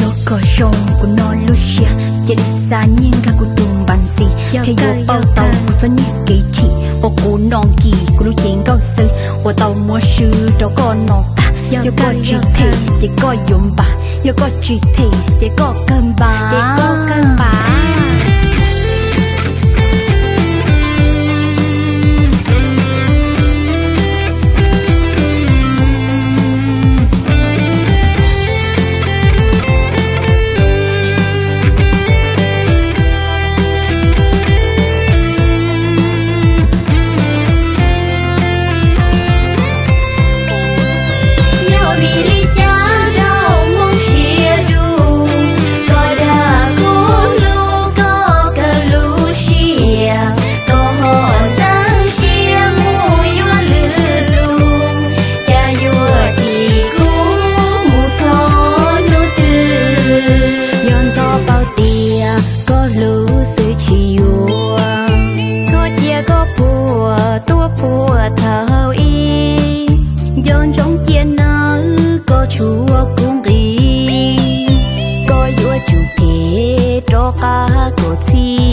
Yuav kom zoo kuv no lub siab, cia li xa nyiaj nkag kuv tus npa ntxis, thiaj yuav pauj tau kuv txoj nyiaj kev chim uas kuv no nkim kuv lub cev nkauj xwb uas tau muab swb rau koj no tag. Yog koj tsis them ces koj yuav npam, yog koj tsis them ces koj kawg npam, ces koj kawg npam. Yog vim li cas nraug Hmoob siab dub, koj dag kuv hlub koj kawg lub siab, koj ho ntxeev siab mus yuav lwm tus, cas yuav chim kuv mus txog hnub twg. Yog ntxov paub tias koj hlub xwb tsis yuav, txhob cia koj puag tuaj puag thaum ub, nco ntsoov cia nawb koj tshuav kuv nqi, koj yuav tsum them rov qab kom txhij.